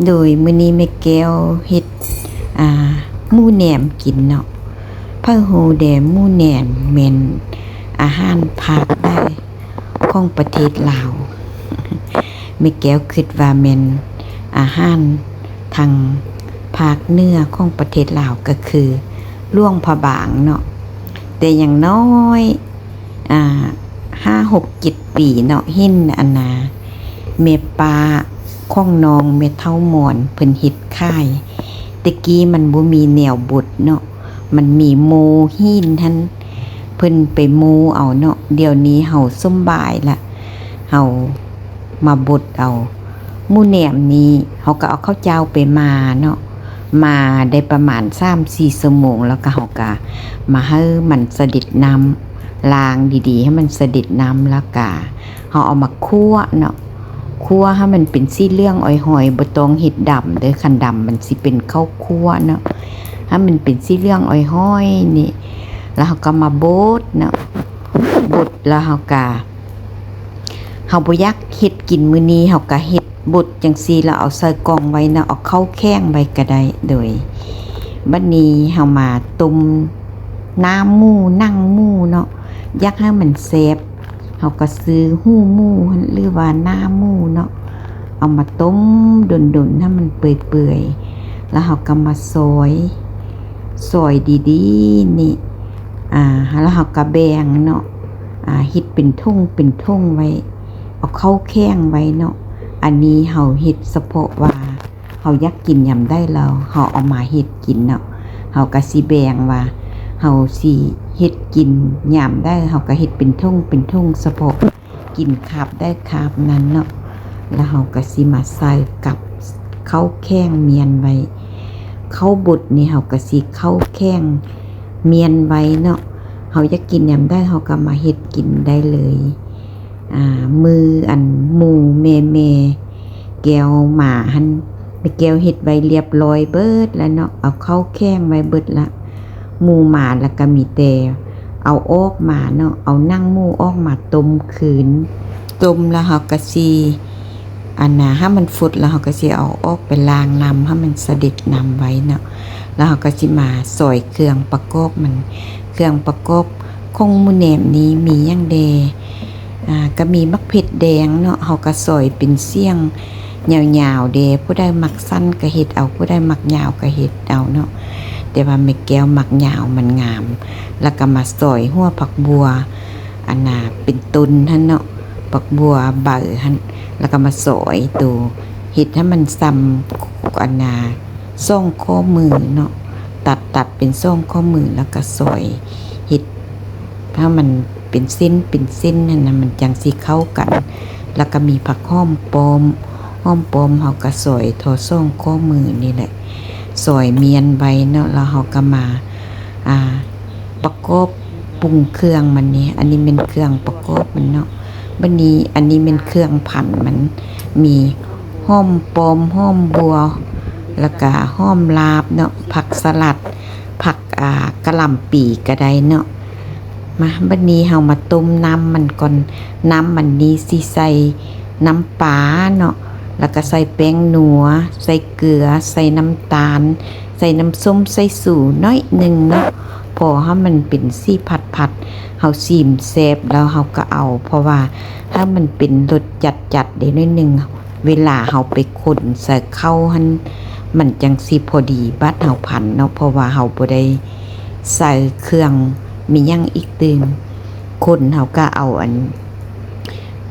ໂດຍມື້ນີ້ແມ່ແກ້ວເຮັດ ອ່າ ໝູແໜມກິນເນາະ. ໃຜຮູ້ແດ່ ໝູແໜມແມ່ນອາຫານພາກໃດຂອງປະເທດລາວ? ແມ່ແກ້ວຄິດວ່າແມ່ນອາຫານທາງພາກເໜືອຂອງປະເທດລາວ ກໍຄືຫຼວງພະບາງເນາະ. ແຕ່ຢ່າງນ້ອຍ ອ່າ ຫ້າ ຫົກ ເຈັດປີເນາະ ເຫັນອັນນາ ແມ່ປ້າຂອງນ້ອງແມ່ເຖົ້າມອນເພິ່ນເຮັດຂາຍ. ແຕ່ກີ້ມັນບໍ່ມີແນວບົດເນາະ ມັນມີໂມ່ຫີນຫັ້ນ ເພິ່ນໄປໂມ່ເອົາເນາະ. ດຽວນີ້ເຮົາສົມບາຍລະ ເຮົາມາບົດເອົາ. ໝູແໜມນີ້ເຮົາກໍເອົາເຂົ້າເຈົ້າໄປໝ່າເນາະ ໝ່າໄດ້ປະມານສາມສີ່ຊົ່ວໂມງ ແລ້ວກໍເຮົາກໍມາໃຫ້ມັນສະເດັດນ້ຳ ລ້າງດີໆ ໃຫ້ມັນສະເດັດນ້ຳ ແລ້ວກະເຮົາເອົາມາຂົ້ວເນາະ ຂົ້ວໃຫ້ມັນເປັນສີເຫຼືອງອອຍຫອຍ ບໍ່ຕ້ອງເຮັດດຳເດີ້ ຄັນດຳມັນຊິເປັນເຂົ້າຂົ້ວເນາະ. ໃຫ້ມັນເປັນສີເຫຼືອງອອຍຫອຍນີ້ ແລ້ວເຮົາກໍມາບົດເນາະ ບົດແລ້ວເຮົາກະ ເຮົາບໍ່ຢາກເຮັດກິນມື້ນີ້ ເຮົາກະເຮັດບົດຈັ່ງຊີ້ ແລ້ວເອົາໃສ່ກ່ອງໄວ້ເນາະ ເອົາເຂົ້າແຂງໄວ້ກະໄດ້. ໂດຍບັດນີ້ເຮົາມາຕົ້ມໜ້າໝູ ໜັງໝູເນາະ ຢາກໃຫ້ມັນແຊບ ເຮົາກະຊື້ຫູໝູຫັ້ນ ຫຼືວ່າໜ້າໝູເນາະ ເອົາມາຕົ້ມດົນໆ ໃຫ້ມັນເປື່ອຍໆ ແລ້ວເຮົາກະມາຊອຍ ຊອຍດີໆນີ້ ອ່າ ແລ້ວເຮົາກະແບ່ງເນາະ ອ່າ ເຮັດເປັນຖົງເປັນຖົງໄວ້ ເອົາເຂົ້າແຂງໄວ້ເນາະ. ອັນນີ້ເຮົາເຮັດສະເພາະວ່າເຮົາຢາກກິນຍາມໃດ ແລ້ວເຮົາເອົາມາເຮັດກິນເນາະ. ເຮົາກະຊິແບ່ງວ່າເຮົາຊິເຮັດກິນຍາມໃດ ເຮົາກະເຮັດເປັນຖົງເປັນຖົງ ສະເພາະກິນຄາບໃດຄາບນັ້ນເນາະ. ແລ້ວເຮົາກະຊິມາໃສ່ກັບເຂົ້າແຂງມ້ຽນໄວ້ ເຂົ້າບົດນີ້ເຮົາກະຊິເຂົ້າແຂງມ້ຽນໄວ້ເນາະ. ເຮົາຢາກກິນຍາມໃດເຮົາກະມາເຮັດກິນໄດ້ເລີຍ. ອ່າ ມື້ອັນໝູແມ່ ແມ່ແກ້ວມາຫັ້ນ ແມ່ແກ້ວເຮັດໄວ້ລຽບລ້ອຍເບິດແລ້ວເນາະ ເອົາເຂົ້າແຂງໄວ້ເບິດລະ. ໝູມາລະກະມີແຕ່ເອົາອອກມາເນາະ ເອົາໜັງໝູອອກມາຕົ້ມຄືນ ຕົ້ມລະເຮົາກະຊິ ອັນນາ ໃຫ້ມັນຟົດລະເຮົາກະຊິເອົາອອກໄປລ້າງນ້ຳໃຫ້ມັນສະເດັດນ້ຳໄວ້ເນາະ. ລະເຮົາກະຊິມາຊອຍເຄື່ອງປະກອບມັນ ເຄື່ອງປະກອບຂອງໝູແໜມນີ້ມີຫຍັງແດ່? ອ່າ ກະມີໝາກເຜັດແດງເນາະ ເຮົາກະຊອຍເປັນສ່ຽງຍາວໆແດ່ ຜູ້ໃດມັກສັ້ນກະເຮັດເອົາ ຜູ້ໃດມັກຍາວກະເຮັດເອົາເນາະ. ແຕ່ວ່າແມ່ແກ້ວມັກຍາວມັນງາມ. ລະກະມາຊອຍຫົວຜັກບົ່ວ ອັນນາ ເປັນຕົ້ນຫັ້ນເນາະ ຜັກບົ່ວໃບຫັ້ນ ລະກະມາຊອຍໂຕ ເຮັດໃຫ້ມັນສ່ຳ ອັນນາ ສອງຂໍ້ມືເນາະ ຕັດ ຕັດເປັນສອງຂໍ້ມື ລະກະຊອຍເຮັດໃຫ້ມັນເປັນເສັ້ນເປັນເສັ້ນຫັ້ນນະ ມັນຈັ່ງຊິເຂົ້າກັນ. ລະກະມີຜັກຫອມປ້ອມ ຫອມປ້ອມເຮົາກະຊອຍທໍ່ສອງຂໍ້ມືນີ້ແຫຼະ ຊອຍມ້ຽນໄວ້ເນາະ. ລະເຮົາກະມາ ອ່າ ປະກອບປຸງເຄື່ອງມັນນີ້ ອັນນີ້ແມ່ນເຄື່ອງປະກອບມັນເນາະ. ບາດນີ້ອັນນີ້ແມ່ນເຄື່ອງພັນມັນ ມີຫອມປ້ອມ ຫອມບົ່ວ ລະກະຫອມລາບເນາະ ຜັກສະຫຼັດ ຜັກ ອ່າ ກະຫຼ່ຳປີກະໄດ້ເນາະ. ມາ ບາດນີ້ເຮົາມາຕົ້ມນ້ຳມັນກ່ອນ. ນ້ຳມັນນີ້ຊິໃສ່ນ້ຳປາເນາະ ລະກະໃສ່ແປ້ງນົວ ໃສ່ເກືອ ໃສ່ນ້ຳຕານ ໃສ່ນ້ຳສົ້ມ ໃສ່ຊູໜ້ອຍໜຶ່ງເນາະ ພໍໃຫ້ມັນເປັນສີຜັດໆ ເຮົາຊີມແຊບແລ້ວເຮົາກະເອົາ ເພາະວ່າຖ້າມັນເປັນລົດຈັດໆເດໜ້ອຍໜຶ່ງ ເວລາເຮົາໄປຄົນໃສ່ເຂົ້າຫັ້ນ ມັນຈັ່ງຊິພໍດີບາດເຮົາພັນເນາະ ເພາະວ່າເຮົາບໍ່ໄດ້ໃສ່ເຄື່ອງມີຫຍັງອີກຕື່ມ. ຄົນເຮົາກະເອົາອັນ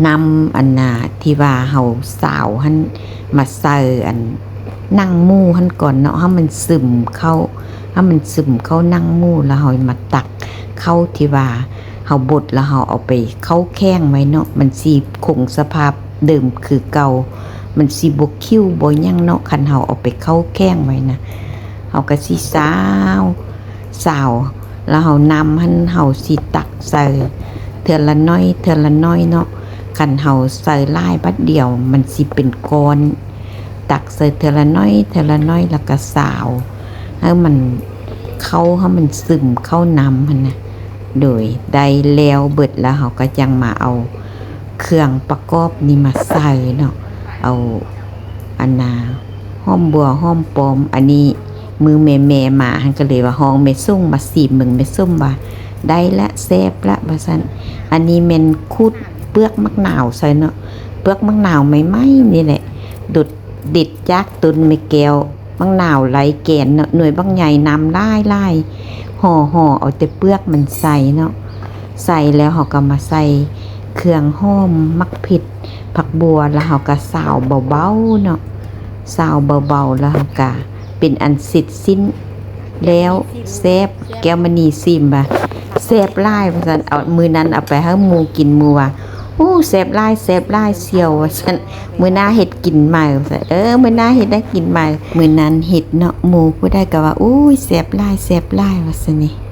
ນ້ຳອັນນາ ທີ່ວ່າເຮົາຊາວຫັ້ນ ມາໃສ່ອັນໜັງໝູຫັ້ນກ່ອນເນາະ ໃຫ້ມັນຊຶມເຂົ້າ ໃຫ້ມັນຊຶມເຂົ້າໜັງໝູ ລະເຮົາມາຕັກເຂົ້າທີ່ວ່າເຮົາບົດ ລະເຮົາເອົາໄປເຂົ້າແຂງໄວ້ເນາະ ມັນຊິຄົງສະພາບເດີມຄືເກົ່າ ມັນຊິບໍ່ຂິວບໍ່ຫຍັງເນາະ ຄັນເຮົາເອົາໄປເຂົ້າແຂງໄວ້ນະ. ເຮົາກະຊິຊາວ ຊາວ ລະເຮົານ້ຳຫັ້ນເຮົາຊິຕັກໃສ່ເທື່ອລະໜ້ອຍ ເທື່ອລະໜ້ອຍເນາະ. ຄັນເຮົາໃສ່ຫຼາຍບາດດຽວມັນຊິເປັນກ້ອນ ຕັກໃສ່ເທື່ອລະໜ້ອຍ ເທື່ອລະໜ້ອຍ ລະກະຊາວໃຫ້ມັນເຂົ້າ ໃຫ້ມັນຊຶມເຂົ້ານ້ຳຫັ້ນນະ. ໂດຍໄດ້ແລ້ວເບິດລະເຮົາກະຈັ່ງມາເອົາເຄື່ອງປະກອບນີ້ມາໃສ່ເນາະ ເອົາອັນນາ ຫອມບົວຫອມປ້ອມ. ອັນນີ້ມື້ແມ່ໆມາ ຫັ້ນກໍເລີຍວ່າຮ້ອງແມ່ຊົງມາຊີມເບິ່ງ. ແມ່ຊົງວ່າ ໄດ້ລະ ແຊບລະ ວ່າຊັ້ນ. ອັນນີ້ແມ່ນຂູດເປືອກໝາກນາວໃສ່ເນາະ, ເປືອກໝາກນາວໃໝ່ໆນີ້ແຫຼະ ດົດເດັດຈາກຕົ້ນແມ່ແກ້ວ. ໝາກນາວໄຮ້ແກ່ນເນາະ ໜ່ວຍບັກໃຫຍ່ ນ້ຳຫຼາຍໆ ຫໍ່ໆ ເອົາແຕ່ເປືອກມັນໃສ່ເນາະ. ໃສ່ແລ້ວເຮົາກໍມາໃສ່ເຄື່ອງຫອມ ໝາກເຜັດ ຜັກບົວ ແລ້ວເຮົາກໍຊາວເບົາໆເນາະ, ຊາວເບົາໆ ແລ້ວເຮົາກໍເປັນອັນເສັດສິ້ນແລ້ວ. ແຊບ ແກ້ວມະນີຊີມວ່າ ແຊບຫຼາຍ ວ່າຊັ້ນ. ເອົາ ມື້ນັ້ນເອົາໄປໃຫ້ໝູ່ກິນ ໝູ່ວ່າ ໂອ້ ແຊບຫຼາຍ ແຊບຫຼາຍ ສ່ຽວ ວ່າຊັ້ນ. ມື້ໜ້າເຮັດກິນໃໝ່ ວ່າຊັ້ນ. ເອີ ມື້ໜ້າເຮັດໃຫ້ກິນໃໝ່. ມື້ນັ້ນເຮັດເນາະ ໝູ່ຜູ້ໃດກໍວ່າ ໂອ້ຍ ແຊບຫຼາຍ ແຊບຫຼາຍ ວ່າຊັ້ນນີ້.